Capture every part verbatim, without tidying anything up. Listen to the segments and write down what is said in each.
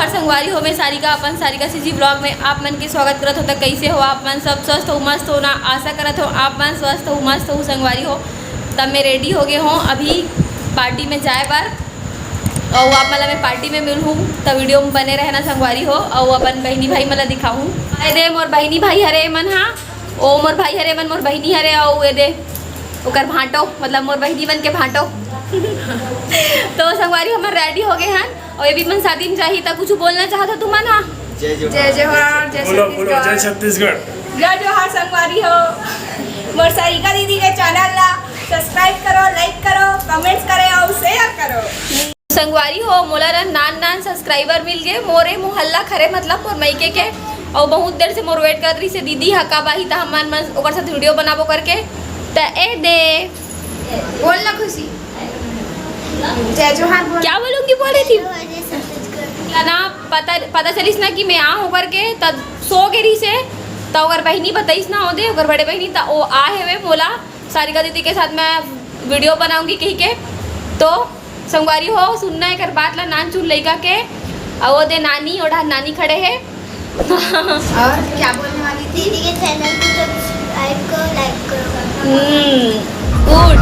और संगवारी हो, मैं सारिका, अपन सारिका सीजी ब्लॉग में आप मन के स्वागत करत हो। त कैसे हो आप मन? सब स्वस्थ हो, मस्त हो ना? आशा करत हो आप मन स्वस्थ हो, मस्त हो संगवारी हो। तब मैं रेडी हो गए हो अभी पार्टी में जाए बर, और आप मन ला मैं पार्टी में मिलहूँ, त वीडियो में बने रहना संगवारी हो। और अपन बहिनी भाई मन ला दिखाहूँ। ए दे मोर बहिनी भाई हरे मन हा, ओ मोर भाई हरे मन, मोर बहिनी हरे, और ए दे ओकर भांटो, मतलब मोर बहिनी मन के भांटो। तो संगवारी हमर रेडी हो गए हन, और ये भी मन शादी में जाही, त कुछ बोलना चाहत हो तुमन हा? जय जोहार। जय जोहार, जय बोलो, बोलो, जय छत्तीसगढ़। छत्तीसगढ़। जय जोहार संगवारी हो। मोर सारिका दीदी के चैनल ला सब्सक्राइब करो, लाइक करो, कमेंट्स करे और शेयर करो। संगवारी हो, मोला ना नान नान सब्सक्राइबर मिल गए मोरे मोहल्ला खरे, मतलब मोर मइके के। और बहुत देर से मोर वेट करत रही से दीदी हा कब आही, त हमन मन ओकर साथ वीडियो बनाबो करके। त ए दे बोल ना खुशी। जय जोहार बोल। क्या बोलूंगी बोल रही थी। ना पता, पता चलिस ना कि मैं आ होकर के, तब सो गे रही से, त ओकर बहिनी बताइस ना, ओदे ओकर बड़े बहिनी, त ओ आ हेवे मोला सारिका दीदी के साथ मैं वीडियो बनाऊंगी कही के। तो संगवारी हो, सुनना एकर बात ला, नान चुन लइका के, अउ ओदे नानी, ओढ़ा नानी खड़े हे। और क्या बोलने वाली थी? दीदी के चैनल को सब्सक्राइब करो, लाइक करो। हम्म, गुड।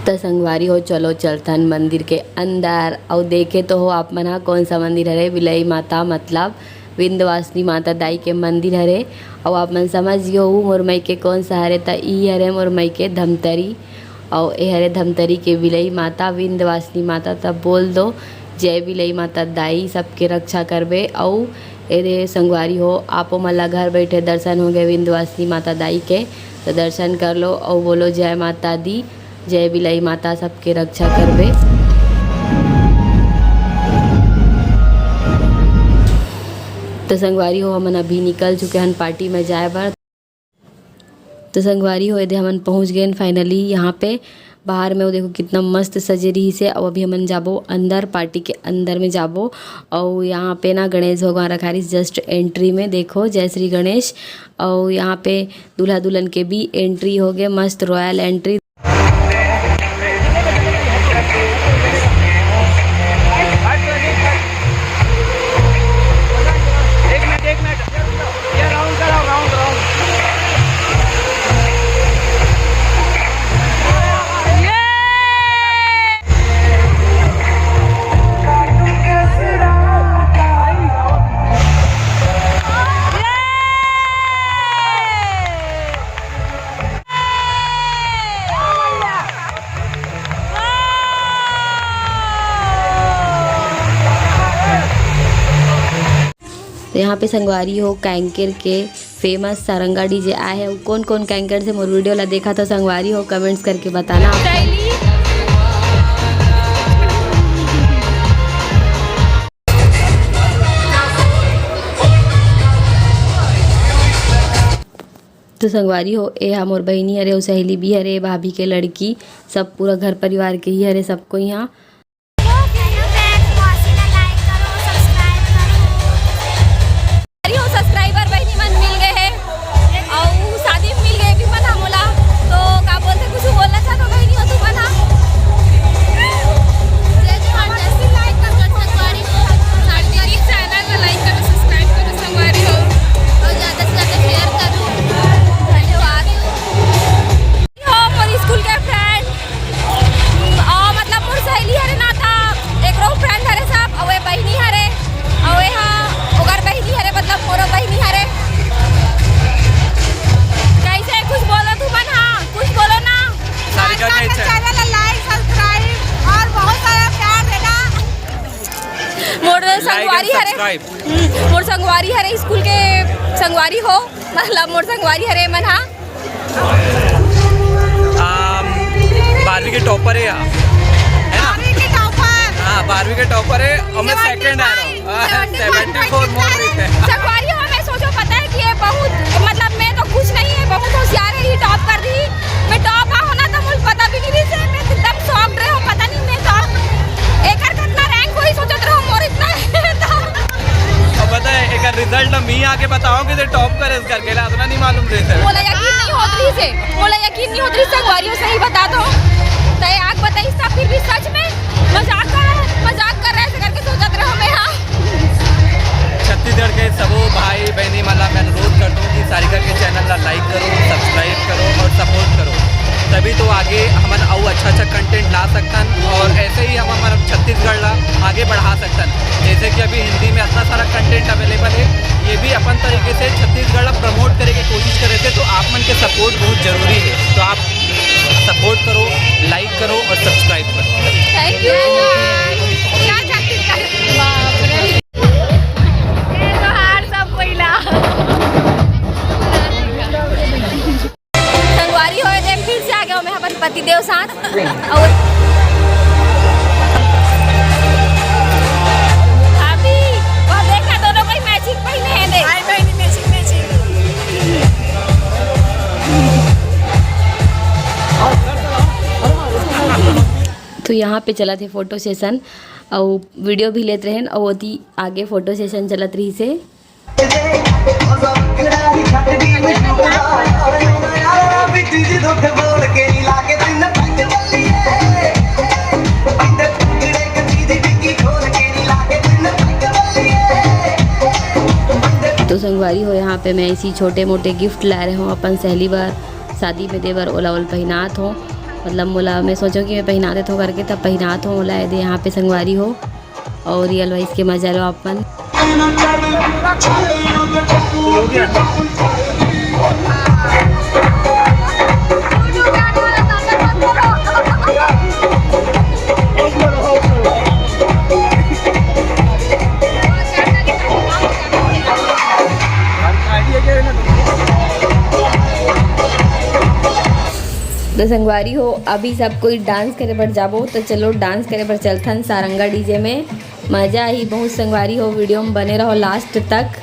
त संगवारी हो, चलो चलथन मंदिर के अंदर। अउ देखे तो हो आप मन ह, कौन सा मंदिर हरे, बिलई माता, मतलब विंध्यवासिनी माता दाई के मंदिर हरे। अउ आप मन समझ गए हो मोर मइके कौन सा हरे, त ई हरे मोर मइके धमतरी। अउ ए हरे धमतरी के बिलई माता, विंध्यवासिनी माता। त बोल दो, जय बिलई माता दाई, सबके रक्षा करबे। अउ ए रे संगवारी हो, आपो मन ला घर बैठे दर्शन हो गए विंध्यवासिनी माता दाई के, त दर्शन कर लो अउ बोलो, जय माता दी, जय बिलई माता, सबके रक्षा करबे। तो संगवारी हो, हमन अभी निकल चुके हन पार्टी में जाए बर। तो संगवारी हो, एदे हमन पहुंच गए फाइनली यहाँ पे। बाहर में वो देखो कितना मस्त सजे रही से। अब अभी हमन जाबो अंदर, पार्टी के अंदर में जाबो। और यहाँ पे ना गणेश भगवान रखा रही जस्ट एंट्री में, देखो जय श्री गणेश। और यहाँ पे दूल्हा दुल्हन के भी एंट्री हो गए, मस्त रॉयल एंट्री। एक मिनट, एक मिनट, ये राउंड कराओ, राउंड, राउंड। तो यहाँ पे संगवारी हो, कांकेर के फेमस सारंगा डीजे आए है। कौन कौन कांकेर से मोर वीडियो ला देखा तो संगवारी हो, कमेंट्स करके बताना। तो संगवारी हो, ए हा मोर बहिनी हरे, अउ सहेली भी हरे, भाभी के लड़की, सब पूरा घर परिवार के ही हरे, सबको यहाँ। सब्सक्राइबर बहिनी मन मिल गए हैं, अउ शादी में मिल गए भी मन हमला। तो का बोलते, कुछ बोलना चाहता बहिनी हो तुम मन? जय जोहार, जय श्री, लाइक कर, कर, संगवारी हो। साड़ी दीदी चैनल को लाइक करो, सब्सक्राइब करो संगवारी हो, और ज्यादा से ज्यादा शेयर करो। धन्यवाद। हो मोर स्कूल के फ्रेंड, अ, मतलब मोर सहेली हरे ना, त एकरो फ्रेंड हरे सब, अउ ए बहिनी हरे, अउ ए हा ओकर बहिनी हरे, मतलब मोरो बहिनी हरे। कैसे कुछ बोलो तुमन, हाँ कुछ बोलो ना। सारिका के चैनल ला लाइक, सब्सक्राइब और बहुत सारा प्यार देना। मोर संगवारी हरे। हम्म, मोर संगवारी हरे, स्कूल के संगवारी हो, मतलब मोर संगवारी हरे मन हा। आम, बारहवीं के टॉपर है यार, है ना? बारहवीं के टॉपर। हाँ, बारहवीं के टॉपर है और मैं सेकंड आ रहा हूँ। हाँ, सेवेंटी फोर मोर रही है। संगवारी हो, मैं सोचो पता है कि ये बहुत, मतलब मैं तो कुछ नहीं है, बहुत होशियार है, ये टॉप कर दी। मैं टॉप आ होना तो मुझे पता भी नहीं रही से, मैं एकदम शॉक्ड रहे हो, पता नहीं मैं टॉप, एकर कितना रैंक कोई सोचत रहो, मोर इतना है तो। अब पता है, एकर रिजल्ट में ही आके बताओ कि टॉप करे करके ला, इतना नहीं मालूम रहे सर। मोला यकीन नहीं होत रहिस हे, मोला यकीन नहीं होत रहिस, संगवारी हो, सही बता दो। तय आग बताइस था, फिर भी सच में मजाक कर रहा है, मजाक कर रहा है, ऐसे करके सोचत रहो मैं, हाँ। छत्तीसगढ़ के सबो भाई बहनी मन ला मैं अनुरोध करता हूँ कि सारिका के चैनल ला लाइक करो, सब्सक्राइब करो और सपोर्ट करो, तभी तो आगे हमन अउ अच्छा अच्छा कंटेंट ला सकथन और ऐसे ही हम हमर छत्तीसगढ़ ला आगे बढ़ा सकथन। जैसे कि अभी हिंदी में इतना सारा कंटेंट अवेलेबल है, ये भी अपन तरीके से छत्तीसगढ़ ला प्रमोट करे के कोशिश करे थे, तो आप मन के सपोर्ट बहुत जरूरी है। तो आप सपोर्ट करो, लाइक करो और सब्सक्राइब करो। Thank you. क्या छत्तीसगढ़, बाप रे। ये तो हार सब पहिला। संगवारी होए दे, फिर से आ गया मैं अपन पति देव साथ। और भाभी, वो देखा, दोनों कोई मैचिंग पहने हैं, देख। हाय बहनी, मैचिंग, मैचिंग। तो यहाँ पे चलत हे फोटो सेशन, और वीडियो भी लेत रहेन, और ओती आगे फोटो सेशन चलत रहिस हे। तो संगवारी हो, यहाँ पे मैं इसी छोटे मोटे गिफ्ट ला रहे हूँ अपन सहेली बर, शादी में दे बर। ओला ओल पहिनात हो, मतलब मोला मैं सोचो कि मैं पहिना देत हो करके, तब पहिनात हो ओला। ये दे यहाँ पे संगवारी हो, और रियल वॉइस के मजा लो अपन। तो संगवारी हो, अभी सब कोई डांस करे बर जाबो, तो चलो डांस करे बर चलथन सारंगा डीजे में। मजा आही बहुत संगवारी हो, वीडियो में बने रहो लास्ट तक।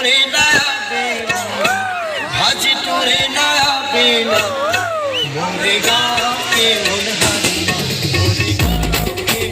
तोरे नया बेना, भाजी तोरे नया बेना, मोरे गाँव के मोनहारी, मोरे गाँव के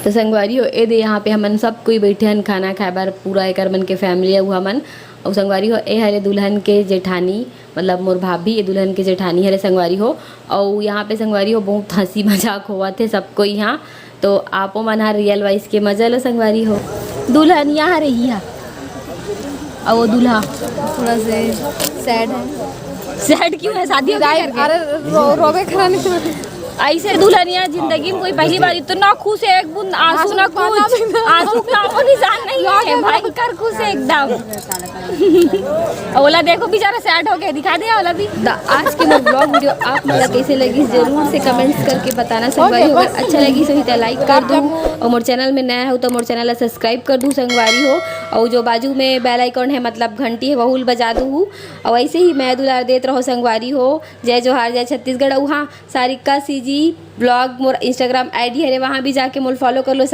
तो संगवारी हो, ए दे यहाँ पे हमन सब कोई बैठे हन खाना खाए बर, पूरा एकर मन के फैमिली अउ हमन। अउ संगवारी हो, ए हरे दुल्हन के जेठानी, मतलब मोर भाभी, ए दुल्हन के जेठानी हरे संगवारी हो। अउ यहाँ पे संगवारी हो, बहुत हंसी मजाक होवत हे सब कोई यहाँ। तो आपो मन ह रियल वाइज के मजा लो संगवारी हो। दुल्हनिया हरे ही हा, अउ वो दूल्हा थोड़ा से सैड है। सैड क्यों है? शादी हो गई करके? अरे रो, रोवे खड़ा नहीं तो। ऐसे दुल्हनिया जिंदगी में कोई पहली बार इतना खुश है, एक बूंद आंसू आंसू ना पाना कुछ, भी ना। आंसू का नामो निशान नहीं है, भयंकर खुश है एकदम। ओला देखो बेचारा सैड हो गया, दिखा दे ओला भी। द-, आज के मोर ब्लॉग वीडियो आप मन ला कैसे लगी, जरूर से कमेंट्स करके बताना संगवारी हो। अगर अच्छा लगी सही तो लाइक कर दू, और मोर चैनल में नया हो तो मोर चैनल ला सब्सक्राइब कर दू संगवारी हो, और जो बाजू में बेल आइकन है, मतलब घंटी है, वहू ल बजा दू। और ऐसे ही मैं दुलार देत रहो संगवारी हो। जय जोहार, जय छत्तीसगढ़। और हाँ, सारिका सीजी ब्लॉग मोर इंस्टाग्राम आईडी हरे, वहाँ भी जाके मोल फॉलो कर लो संग-